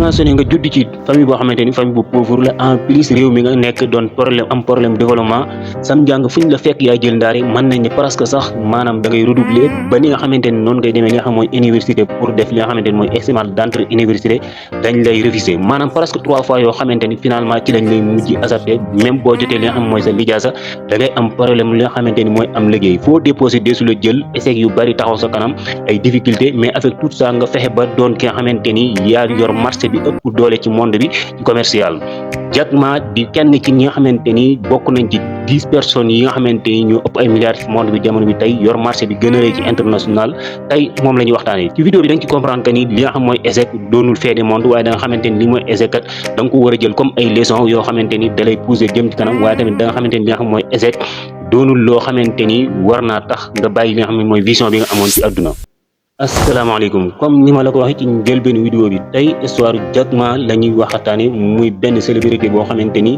imaginer nga judd ci famille boo xamante ni famille bu pauvre la en plus réew mi nga nekk doon problème développement sam njàng fuñ la fekk yaay jël ndaare mën nañ ne presque sax maanaam da ngay redoubler ba ni nga xamante ni noonu ngay demee li nga xam mooy université pour def li nga xamante ni mooy examen d'entrée université dañ lay refuser maanaam presque 3 fois yoo xamante ni finalement ci lañ lay mujj accepté même boo jotee li nga xam mooy sa lijaasa da ngay am problème li nga xamante ni mooy am liggéey foo déposé desu la jël échec yu bari taxaw sa kanam ay difficulté mais avec tout ça nga fexe ba doon ki nga xamante ni yaa yor marché bi ëpp doole ci monde bi ci commercial Jack Ma di kenn ci ñi nga xamante ni bokk nañ ci 10 personnes yi nga xamante ni ñoo ëpp ay milliards ci monde bi jamono bi tey yor marché bi gën a rëy ci international tey moom la ñuy waxtaanee ci vidéo bi da nga ci comprendre que ni li nga xam mooy échec doonul fait du monde waaye da nga xamante ni li mooy échec kat da nga ko war a jël comme ay leçons yoo xamante ni da lay pousser jëm ci kanam waaye tamit da nga xamante ni li nga xam mooy échec doonul loo xamante ni war naa tax nga bàyyi li nga xam ne mooy vision bi nga amoon ci àdduna. asalaamaaleykum comme ni ma la ko waxee ci njëlbéenu vidéo bi tey histoire Jack Ma la ñuy waxtaane muy benn célébrité boo xamante ni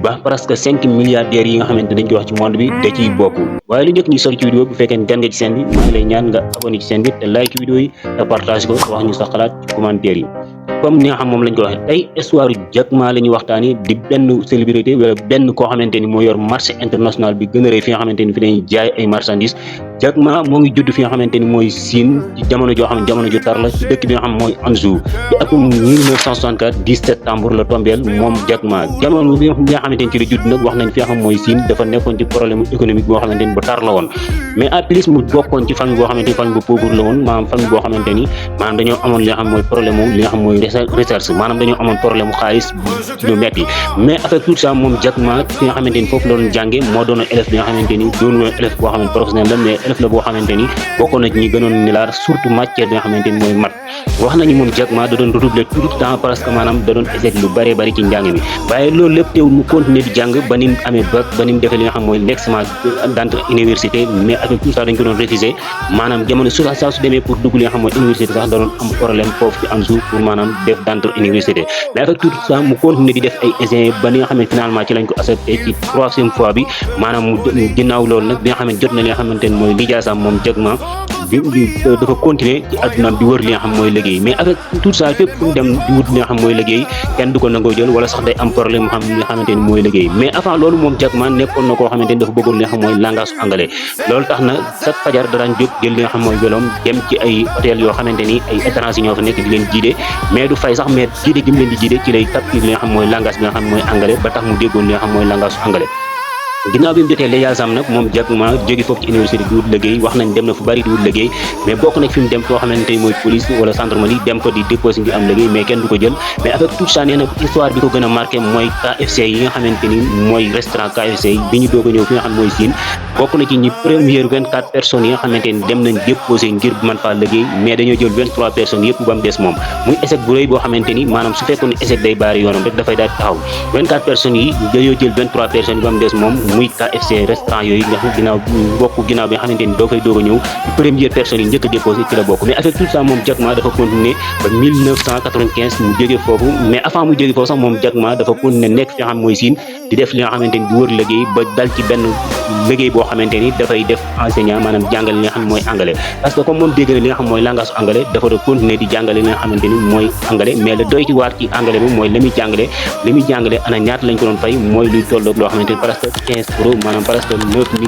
ba presque 5 milliardaires yi nga xamante dañ koy wax ci monde bi da ciy bokk waaye lu njëkk ñuy sori ci vidéo bu fekkee gan nga ci chaîne bi maa ngi lay ñaan nga abonné ci chaîne bi te like vidéo yi te partage ko wax ñu sa xalaat ci commentaire yi comme ni nga xam moom lañ ko waxee tey histoire Jack Ma la ñuy waxtaane di benn célébrité wala benn koo xamante ni moo yor marché international bi gën a rëy fi nga xamante ni fi dañuy jaay ay marchandises Jack Ma moo ngi judd fi nga xamante ni mooy Chine ci jamono joo xam ne jamono ju tar la ci dëkk bi nga xam mooy Anzhou ci atum 1964 10 septembre la tombeel moom Jack Ma jamono bi nga xamante ni ci la judd nag wax nañ fi nga xam mooy Chine dafa nekkoon ci problème économique boo xamante ni bu tar la woon mais en plus mu bokkoon ci famille boo xamante ni famille bu pauvre la woon maanaam famille boo xamante ni maanaam dañoo amoon li nga xam mooy problème li nga xam mooy recherche maanaam dañoo amoon problème mu xaalis lu metti mais avec tout ça moom Jack Ma fi nga xamante ni foofu la doon jànge moo doonoon élève bi nga xamante ni doon élève boo xamante professionnel la mais élève la boo xamante ni bokkoon na ci ñi gënoon ni laar surtout matière bi nga xamante ni mooy mat wax nañu moom Jack Ma da doon redoubler tout le temps parce que maanaam da doon échec lu bëree bëri ci njàng mi waaye loolu lépp teewul mu continuer di jàng ba ni mu amee bac ba ni mu defee li nga xam mooy l'examen d'entrée université mais avec tout ça dañ ko doon refuser maanaam jamono saa su demee pour dugg li nga xam mooy université sax da doon am problème foofu ci Anzhou pour maanaam def d'entrée université mais avec tout ça mu continuer di def ay essais ba ni nga xam ne finalement ci lañ ko accepté ci 3e fois bi maanaam mu ginnaaw loolu nag bi nga xam ne jot na li nga xamante ne mooy lijaasam moom Jack Ma dafa continuer ci addunaam di wër li nga xam mooy liggéey mais avec tout ça fépp fu mu dem di wut li nga xam mooy liggéey kenn du ko nangoo jël wala sax day am problème xam li nga xamante ni mooy liggéey mais avant loolu moom Jack Ma nekkoon na koo xamante ni dafa bëggoon li nga xam mooy langage anglais loolu tax na chaque fajar da daan jóg jël li nga xam mooy velom dem ci ay hôtel yoo xamante ni ay étrangers ñoo fa nekk di leen jiide mais du fay sax mais jiide gi mu leen di jiide ci lay capter li nga xam mooy langage bi nga xam mooy anglais ba tax mu déggoon li nga xam mooy langage anglais ginnaaw bi mu jotee lijaasam nag moom Jack Ma jóge foofu ci université di wut liggéey wax nañ dem na fu bari di wut liggéey mais bokk na fi mu dem foo xamante ni mooy police wala gendarmerie dem ko di déposé ngir am liggéey mais kenn du ko jël mais avec tout ça nee na histoire bi ko gën a marqué mooy KFC yi nga xamante ni mooy restaurant KFC yi bi ñu doog a ñëw fi nga xam mooy Chine bokk na ci ñi première 24 personnes yi nga xamante ni dem nañ déposé ngir mën faa liggéey mais dañoo jël 23 personnes yëpp ba mu des moom muy échec bu rëy boo xamante ni maanaam su fekkoon ne échec day baari yoonam rek dafay daal taxaw 24 personnes yi dañoo jël 23 personnes yi ba mu des moom muy KFC restaurant yooyu nga xam ginnaaw bokk ginnaaw bi nga xamante ni doo fay doog a ñëw première personne yi njëkk a déposé ci la bokk mais avec tout ça moom Jack Ma dafa continuer ba 1995 mu jóge foofu mais avant mu jóge foofu sax moom Jack Ma dafa continuer nekk fi nga xam mooy Chine di def li nga xamante ni di wër liggéey ba dal ci benn liggéey boo xamante ni dafay def enseignant maanaam jàngale li nga xam mooy anglais parce que comme moom dégg na li nga xam mooy langage anglais dafa doon continuer di jàngale li nga xamante ni mooy anglais mais le doy ci waar ci anglais bi mooy li muy jàngale ana ñaata lañ ko doon fay mooy luy tolloog loo xamante ni presque 15 euros maanaam presque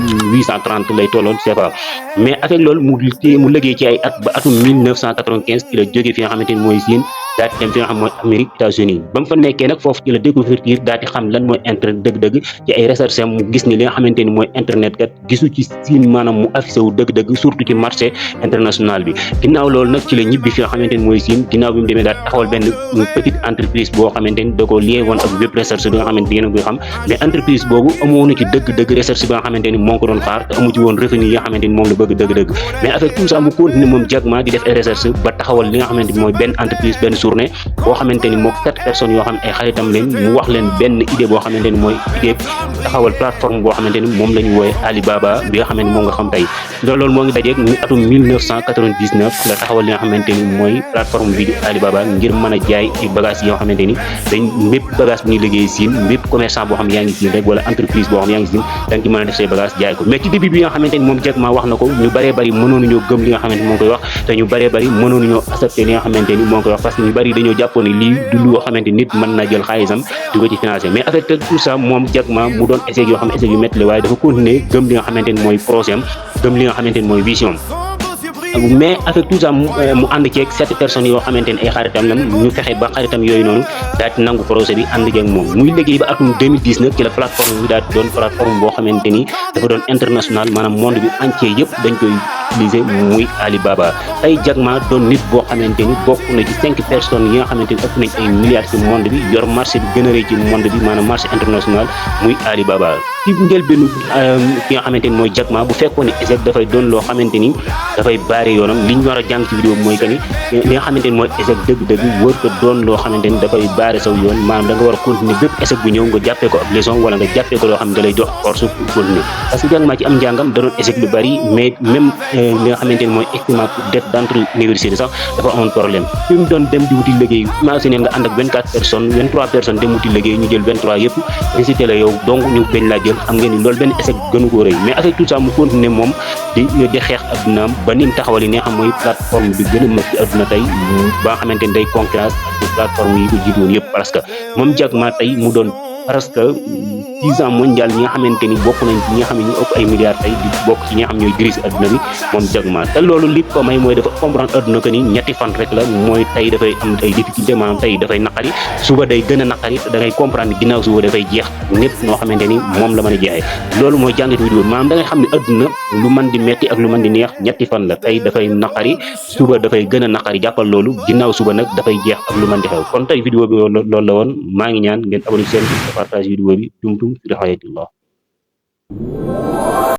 9830 lay tolloon CFA mais avec loolu mu liggéey ci ay at ba atum 1995 ci la jógee fi nga xamante ni mooy Chine daal di dem fi nga xam mooy Amérique États-Unis ba mu fa nekkee nag foofu ci la découvrir daal di xam lan mooy internet dëgg-dëgg ci ay recherche mu gis ni li nga xamante ni mooy internet kat gisu ci Chine maanaam mu affiché wu dëgg-dëgg surtout ci marché international bi ginnaaw loolu nag ci la ñibbi fi nga xamante ni mooy Chine ginnaaw bi mu demee daal taxawal benn petite entreprise boo xamante ni da ko lié woon ak web recherche bi nga xamante ni yéen a ngi koy xam mais entreprise boobu amoon na ci dëgg-dëgg recherche bi nga xamante ni moo ko doon xaar te amu ci woon revenu yi nga xamante ni moom la bëgg dëgg-dëgg mais avec tout ça mu continuer moom Jack Ma di def ay recherche ba taxawal li nga xamante ni mooy benn entreprise benn journée boo xamante ni moo 4 personnes yoo xam ne ay xaritam leen mu wax leen benn idée boo xamante ni mooy idée taxawal plateforme boo xamante ni moom la ñu wooye Alibaba bi nga xamante ni moom nga xam tey loolu moo ngi dajeeg ni atum 1999 la taxawal li nga xamante ni mooy plateforme bi di Alibaba ngir mën a jaay ay bagages yoo xamante ni dañ bépp bagage bu ñuy liggéey Chine bépp commerçant boo xam yaa ngi Chine rek wala entreprise boo xam yaa ngi Chine da nga ci mën a def say bagage jaay ko mais ci début bi nga xamante ni moom Jack Ma wax na ko ñu bëree bëri mënoonu ñoo gëm li nga xamante ni moo koy wax te ñu bëree bëri mënoonu ñoo accepté li nga xamante ni moo koy wax parce que ñu bari dañoo jàppoon ne lii du loo xamante nit mën na jël xaalisam di ko ci financer mais avec tout ça moom Jack Ma mu doon échec yoo xam ne échec yu métti la waaye dafa continuer gëm li nga xamante ni mooy projet am gëm li nga xamante ni mooy vision mais avec tout ça mu ànd ceeg 7 personnes yoo xamante ni ay xaritam lan ñu fexe ba xaritam yooyu noonu daal di nangu projet bi ànd ceeg moom muy liggéey ba atum 2010 nag ci la plateforme bi daal di doon plateforme boo xamante ni dafa doon international maanaam monde bi entier yëpp dañ koy utiliser muy Alibaba tey Jack Ma doon nit boo xamante ni bokk na ci 5 personnes yi nga xamante ni ëpp nañ ay milliards ci monde bi yor marché bi gën a rëy ci monde bi maanaam marché international muy Alibaba ci njëlbeenu ki nga xamante ni mooy Jack Ma bu fekkoon ne échec dafay doon loo xamante ni dafay baare yoonam li ñu war a jàng ci vidéo bi mooy que ni li nga xamante ni mooy échec dëgg-dëgg wër ko doon loo xamante ni dafay baare saw yoon maanaam da nga war a continuer bépp échec bu ñëw nga jàppee ko ab leçon wala nga jàppee ko loo xam ne da lay jox force pour continuer parce que Jack Ma ci am njàngam da doon échec lu bari mais même li nga xamante ni mooy estimation dette d'entre université sax dafa amoon problème fi mu doon dem di wuti liggéey imaginer nga ànd ak 24 personnes 23 personnes dem wuti liggéey ñu jël 23 yëpp récité la yow donc ñu bañ laa jël xam ngeen ni loolu benn échec gënu ko rëy mais avec tout ça mu continuer moom di xeex addunaam ba ni mu taxawal yi nga xam mooy plateforme bi gën a mag ci adduna tey ba nga xamante ni day concurrence ak plateforme yi ko jiitu woon yëpp parce que moom Jack Ma tey mu doon presque 10 ans mondial ñi nga xamante ni bokk nañ ci ñi nga xam ne ñu ëpp ay milliards tey di bokk ci ñi nga xam ñooy dirige adduna bi moom Jack Ma te loolu li ko may mooy dafa comprendre adduna que ni ñetti fan rek la mooy tey dafay am ay difficulté maanaam tey dafay naqari suba day gën a naqari te da ngay comprendre ginnaaw suba dafay jeex ñëpp noo xamante ni moom la mën a jeexee loolu mooy jàngatu vidéo maanaam da ngay xam ne adduna lu mën di metti ak lu mën di neex ñetti fan la tey dafay naqari suba dafay gën a naqari jàppal loolu ginnaaw suba nag dafay jeex ak lu mën di xew kon tey vidéo bi loolu la woon maa ngi ñaan ngeen abonné seen partage vidéo bi tumtum fi rihayatillah